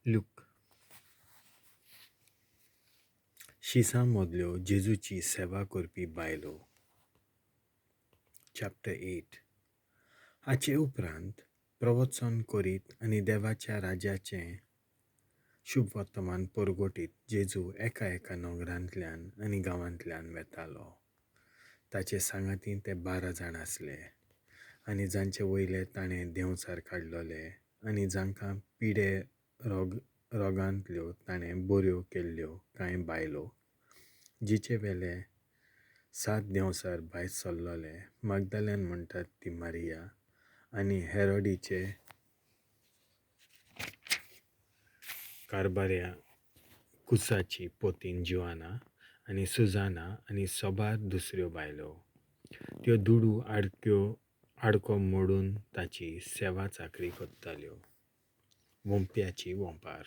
Look. शिसां मदल्यो जेजूची सेवा करपी बायलो. चॅप्टर 8. हाचे उपरांत प्रवचन करीत आनी देवाच्या राज्याचें शुभवर्तमान परगटीत जेजू एका एका नगरांतल्यान आनी गांवांतल्यान वेतालो. ताचे सांगातीं ते 12 जाण आसले आनी जांचे वयले ताणें देंवचार काडलोले आनी जांकां पिडे रोगांतल्यो ताणें बऱ्यो केल्ल्यो कांय बायलो, जिचे वेले 7 देंवचार भायर सरलोले, मागदाल्यान म्हणटात ती मारिया आनी हेरोडीचे कारबाऱ्या कुसाची पोतीन जिवाना आनी सुजाना आनी सोबार दुसऱ्यो बायलो. त्यो दुडू आडको मोडून ताची सेवा चाकरी करताल्यो. वोंप्याची वोंपार.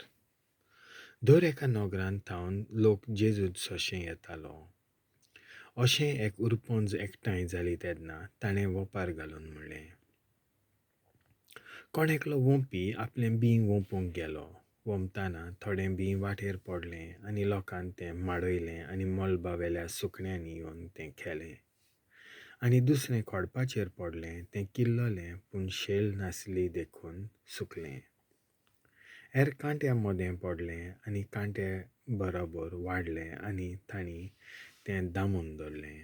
दर एका नगरांत थावन लोक जेजूत सोशें येतालो. अशें एक उरपंज एकठांय जाली तेन्ना ताणें वोपार घालून म्हणलें, कोण एकलो वोंपी आपलें बीं वोंपूंक गेलो. वोंपतना थोडें बीं वाटेर पडलें आनी लोकान तें माडयलें आनी मळबा वेल्या सुकण्यांनी येवन तें खेलें. आनी दुसरें खोडपाचेर पडलें, तें किल्ललें पूण शेल नासली देखून सुकलें. हेर कांट्या मदें पडलें आनी कांटे बरोबर वाडलें आनी तांणी तें दामून दवरलें.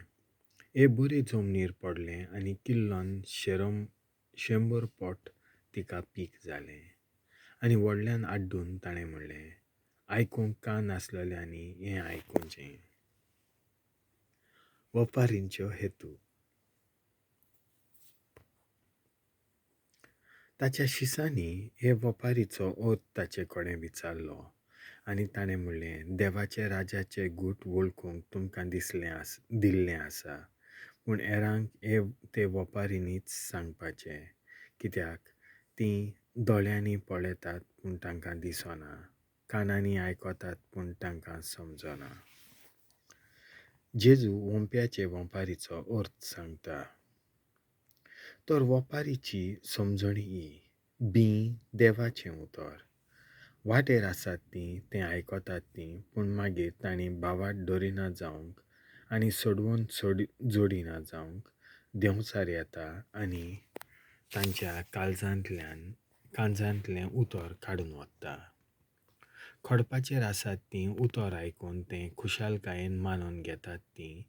हे बरे जमनीर पडलें आनी किल्लोन 100 पट तिका पीक जालें. आनी व्हडल्यान आड्डून ताणें म्हणलें, आयकूंक कान आसलेल्यांनी हें आयकुचें. वपारींच्यो हेतू. ताच्या शिसांनी हे वपारीचो अर्थ ताचे कडेन विचारलो आनी ताणें म्हणलें, देवाचे राजाचे गूट वळखूंक तुमकां दिल्लें आसा, पूण हेरांक हे ते वपारींनीच सांगपाचें, कित्याक तीं दोळ्यांनी पळयतात पूण तांकां दिसना, कानांनी आयकतात पूण तांकां समजना. जेजू वोंप्याचे वोंपारीचो अर्थ सांगता. तर वोपारीची समजणी ही, बीं देवाचें उतर. वाटेर आसात तीं तें आयकतात तीं, पूण मागीर तांणी भावाट दवरिना जावंक आनी सोडवून जोडिना जावंक देंवचार येता आनी तांच्या काळजांतलें उतर काडून वता. खडपाचेर आसात तीं उतर आयकून तें खुशालकायेन मानून घेतात तीं,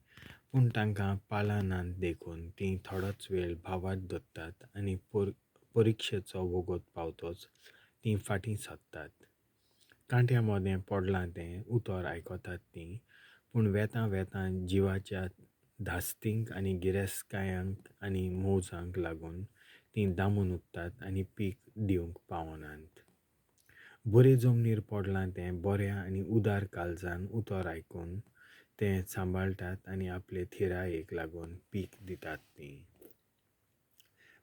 पूण तांकां पाळनात देखून तीं थोडोच वेळ भावाट दवरतात आनी परिक्षेचो वगत पावतच तीं फाटीं सरतात. कांट्या मदें पडलां तें उतर आयकतात तीं, पूण वेतां वेतां जिवाच्या धास्तींक आनी गिरेस्तकायांक आनी मौजांक लागून तीं दामून उरतात आनी पीक दिवंक पावनात. बरे जमनीर पडलां तें बऱ्या आनी उदार काळजान उतर आयकून तें सांबाळटात आनी आपले थिरायेक लागून पीक दितात तीं.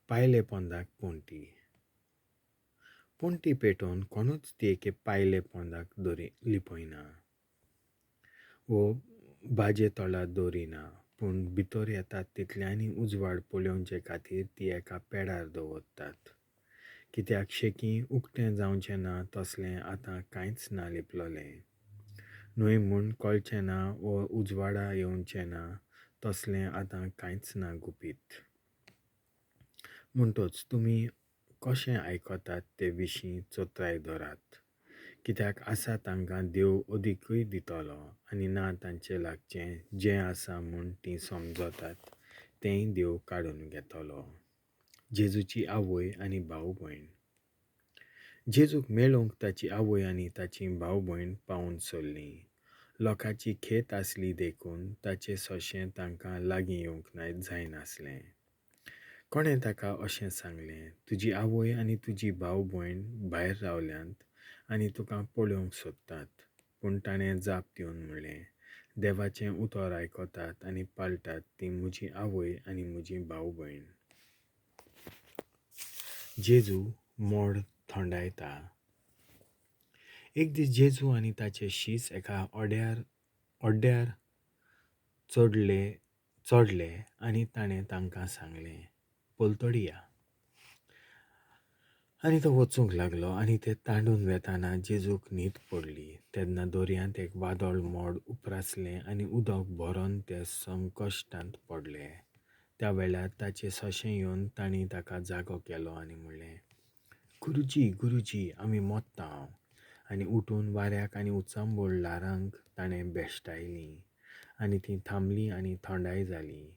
पायले पोंदाक पोंटी. पोंटी पेटोवन कोणूच ती एके पायले पोंदाक लिपयना वो बाजे तोला दवरिना, पूण भितर येतात तितल्यांनी उजवाड पळोवचे खातीर ती एका पेडार दवरतात. कित्याक शेकी उक्तें जावचें ना तसलें आतां कांयच ना लिपलोलें, न्हय म्हूण कळचें ना वो उजवाडा येवचें ना तसलें आतां कांयच ना गुपीत. म्हणटच तुमी कशें आयकतात ते विशीं चत्राय धरात, कित्याक आसा तांकां देव अदिकूय दितलो आनी ना तांचे लागचें जें आसा म्हूण तीं समजतात तेंय देव काडून घेतलो. जेजूची आवय आनी भाव भयण. जेजूक मेळूंक ताची आवय आनी ताची भाव भयण पावून सरलीं. लोकांची खेत आसली देखून ताचें सोशें तांकां लागीं येवंक जायनासलें. कोणें ताका अशें सांगलें, तुजी आवय आनी तुजी भाव भयण भायर रावल्यांत आनी तुका पळोवंक सोदतात. पूण ताणें जाप दिवन म्हणलें, देवाचें उतर आयकतात आनी पाळटात ती म्हजी आवय आनी म्हजी भाव भयण. जेजू मोड थंडायता. एक दीस जेजू आनी ताचे शीस एका ओड्यार चडले आनी ताणें तांकां सांगलें, पलतडी या. आनी तो वचूंक लागलो आनी ते तांडून वेताना जेजूक न्हीद पडली. तेन्ना दर्यांत एक वादळ मोड उप्रासलें आनी उदक भरून ते संकश्टांत पडले. त्या वेळार ताचे सोंशे येवन तांणी ताका जागो केलो आनी म्हणलें, गुरुजी गुरुजी, आमी मोत्ता हांव. आनी उठून वाऱ्याक आनी उचांबळ ल्हारांक ताणें भेश्टायलीं आनी तीं थांबलीं आनी थंडाय जाली.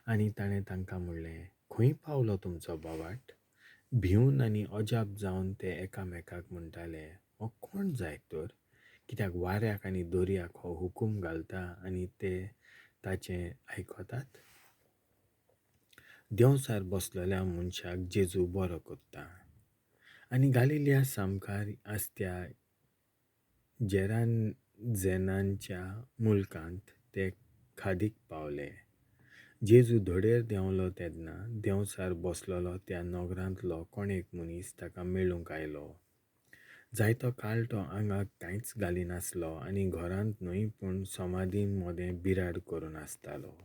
आनी ताणें तांकां म्हणलें, खंय पावलो तुमचो बोवाट? भिवन आनी अजाप जावन ते एकामेकाक म्हणटाले, हो कोण जायत तर, कित्याक वाऱ्याक आनी दर्याक हो हुकूम घालता आनी ते ताचें आयकतात? देंवचार बसलेल्या मनशाक जेजू बरो करता. आनी गालिलिया सामकार आसत्या जेराजेनांच्या मुलकांत ते खादीक पावले. जेजू धडेर देंवलो तेन्ना देंवचार बसलेलो त्या नगरांतलो कोण एक मनीस ताका मेळूंक आयलो. जायतो काळ तो आंगाक कांयच घालिनासलो आनी घरांत न्हय पूण समाधी मदें बिराड करून आसतालो.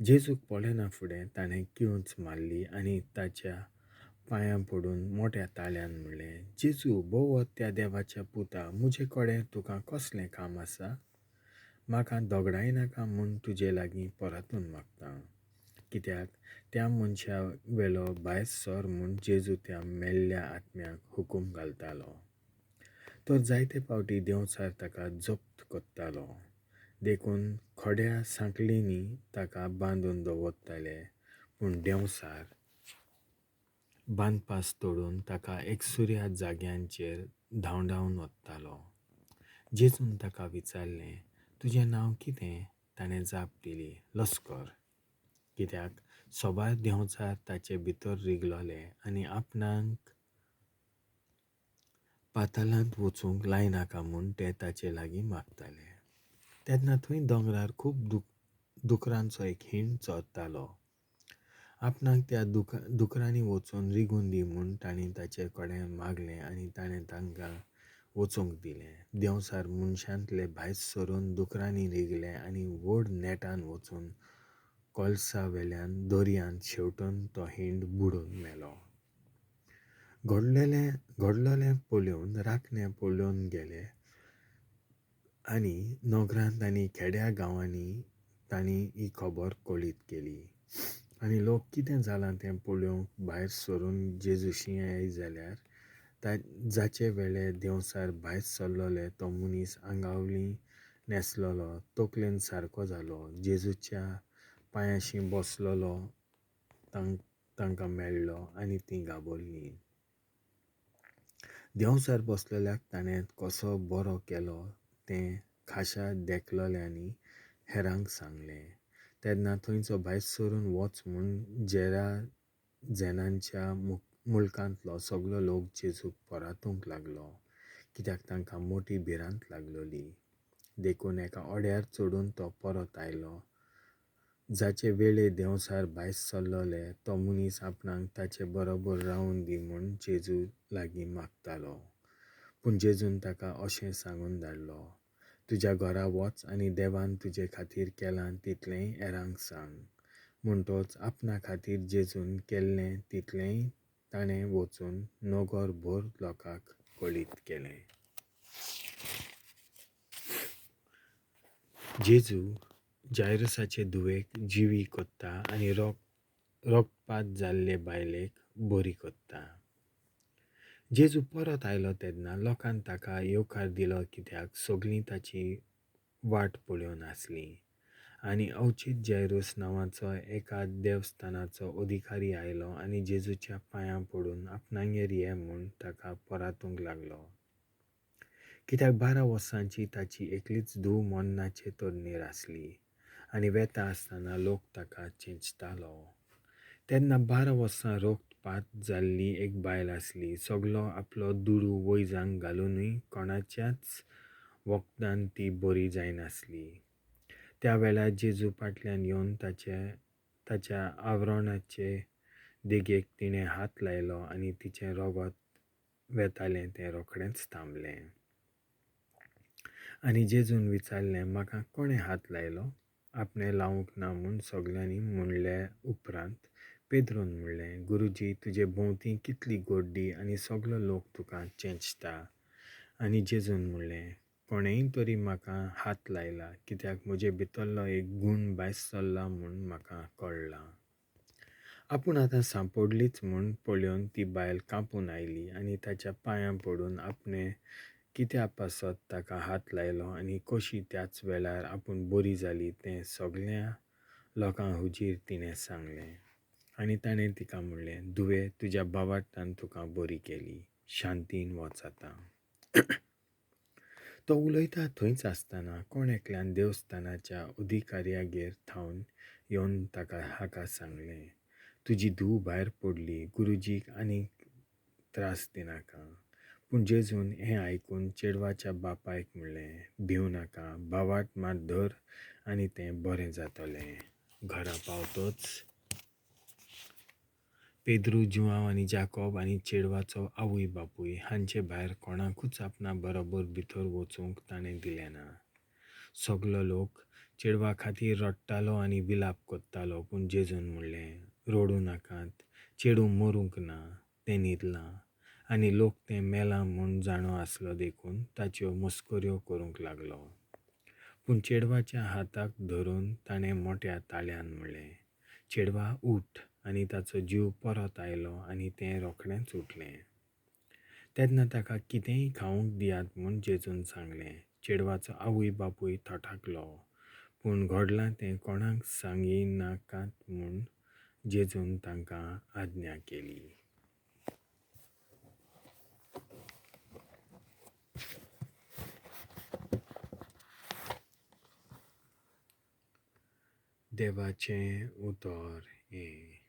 जेजूक पळयना फुडें ताणें किळंच मारली आनी ताच्या पांयां पडून मोट्या ताळ्यान म्हणलें, जेजू, भोव त्या देवाच्या पुता, म्हजे कडेन तुका कसलें काम आसा? म्हाका दगडायनाका म्हूण तुजे लागीं परतून मागता. कित्याक त्या मनशा वेलो भायर सर म्हूण जेजू त्या मेल्ल्या आत्म्याक हुकूम घालतालो. तर जायते फावटी देंवचार ताका जप्त करतालो. देखून खड्या सांखळींनी ताका बांदून दवरताले, पूण देंवचार बांदपास तोडून ताका एकसुऱ्या जाग्यांचेर धांवडावन वतालो. जेजून ताका विचारलें, तुजें नांव कितें? ताणें जाप दिली, लस्कर. कित्याक सबार देंवचार ताचे भितर रिगलोले आनी आपणाक पातालांत वचूंक लायनाका म्हूण ते ताचे लागीं मागताले. तेन्ना थंय दोंगरार खूब दुकरांचो एक हींड चरतालो. आपणाक त्या दुकरांनी वचून रिगून दी म्हूण तांणी ताचे कडेन मागलें आनी ताणें तांकां वचूंक दिलें. देंवचार मनशांतले भायर सरून दुकरांनी रिगले आनी व्हड नेटान वचून कोलसा वेल्यान दर्यांत शेंवटून तो हींड बुडून मेलो. घडलेलें पळोवन राखणे पळोवन गेले आनी नगरांत आनी खेड्या गांवांनी तांणी ही खबर कळीत केली. आनी लोक कितें जालां तें पळोवंक भायर सरून जेजूशी आयले जाल्यार जाचे वेळे देंवचार भायर सरलोले तो मनीस आंगावली न्हेसलेलो, तकलेन सारको जालो, जेजूच्या पांयांशी बसलेलो तांकां मेळ्ळो आनी तीं घाबरलीं. देंवचार बसलेल्याक ताणें कसो बरो केलो तें खाशा देखलेल्यांनी हेरांक सांगलें. तेन्ना थंयचो भायर सरून वच म्हूण जेराजेनांच्या मुलकांतलो सगलो लोक जेजूक परतूंक लागलो, कित्याक तांकां मोटी भिरांत लागलोली. देखून एका ओड्यार चडून तो परत आयलो. जाचे वेळे देंवचार भायर सरलोले तो मनीस आपणाक ताचे बरोबर रावून दी म्हूण जेजू लागीं मागतालो. पूण जेजून ताका अशें सांगून धाडलो, तुज्या घरा वच आनी देवान तुजे खातीर केलां तितलेंय हेरांक सांग. म्हणटोच आपणा खातीर जेजून केल्लें तितलेंय ताणें वचून नगर भर लोकांक कळीत केलें. जेजू जायरसाचे धुवेक जिवी करता आनी रक्तपात जाल्ले बायलेक बरी करता. जेजू परत आयलो तेन्ना लोकान ताका येवकार दिलो, कित्याक सगळीं ताची वाट पळोवन आसलीं. आनी अवचीत जैरूस नांवाचो एका देवस्थानाचो अधिकारी आयलो आनी जेजूच्या पांयां पडून आपणागेर ये म्हूण ताका परतूंक लागलो. कित्याक 12 वर्सांची ताची एकलीच धूव मरणाचे तरणेर आसली आनी वेता आसतना लोक ताका चेंचतालो. तेन्ना 12 वर्सां रक्तपात जाल्ली एक बायल आसली. सगलो आपलो दुडू वैजांक घालुनूय कोणाच्याच वखदान ती बरी जायनासली. त्या वेळार जेजू फाटल्यान येवन ताच्या आवरणाचे देगेक तिणें हात लायलो आनी तिचें रगत वेतालें तें रोखडेंच थांबलें. आनी जेजून विचारलें, म्हाका कोणें हात लायलो? आपणें लावंक ना म्हूण सगल्यांनी म्हणले उपरांत पेद्रून म्हणलें, गुरुजी, तुजे भोंवती कितली गोड्डी आनी सगलो लोक तुका चेंचता. आनी जेजून म्हणलें, कोणेंय तरी म्हाका हात लायला, कित्याक म्हजे भितरलो एक गूण भायर सरला म्हूण म्हाका कळ्ळां. आपूण आतां सांपडलीच म्हूण पळोवन ती बायल कांपून आयली आनी ताच्या पांयां पडून आपणें कित्या पासत ताका हात लायलो आनी कशी त्याच वेळार आपूण बरी जाली तें सगळ्या लोकां हुजीर तिणें सांगलें. आनी ताणें तिका म्हणलें, धुवे, तुज्या भावार्थान तुका बरी केली, शांतीन वच आतां. तो उलयता थंयच आसतना कोण एकल्यान देवस्थानाच्या अधिकाऱ्यागेर थावन येवन ताका हाका सांगलें, तुजी धूव भायर पडली, गुरुजीक आनीक त्रास दिनाका. पूण जेजून हें आयकून चेडवाच्या बापायक म्हणलें, भिवं नाका, भावार्थ मात धर आनी तें बरें जातलें. घरा पावतोच पेद्रू, जुआंव आनी जाकोब आनी चेडवाचो आवय बापूय हांचे भायर कोणाकूच आपणा बरोबर भितर वचूंक ताणें दिलें ना. सगलो लोक चेडवा खातीर रडटालो आनी विलाप करतालो. पूण जेजून म्हणलें, रडूं नाकात, चेडूं मरूंक ना, तें न्हिदलां. आनी लोक तें मेलां म्हूण जाणो आसलो देखून ताच्यो मस्कऱ्यो करूंक लागलो. पूण चेडवाच्या हाताक धरून ताणें मोट्या ताळ्यान म्हणलें, चेडवा उठ. आनी ताचो जीव परत आयलो आनी तें रोखडेंच उठलें. तेन्ना ताका कितेंय खावंक दियात म्हूण जेजून सांगलें. चेडवाचो आवय बापूय थटाकलो, पूण घडलां तें कोणाक सांगिनाकात म्हूण जेजून तांकां आज्ञा केली. देवाचें उतर हें.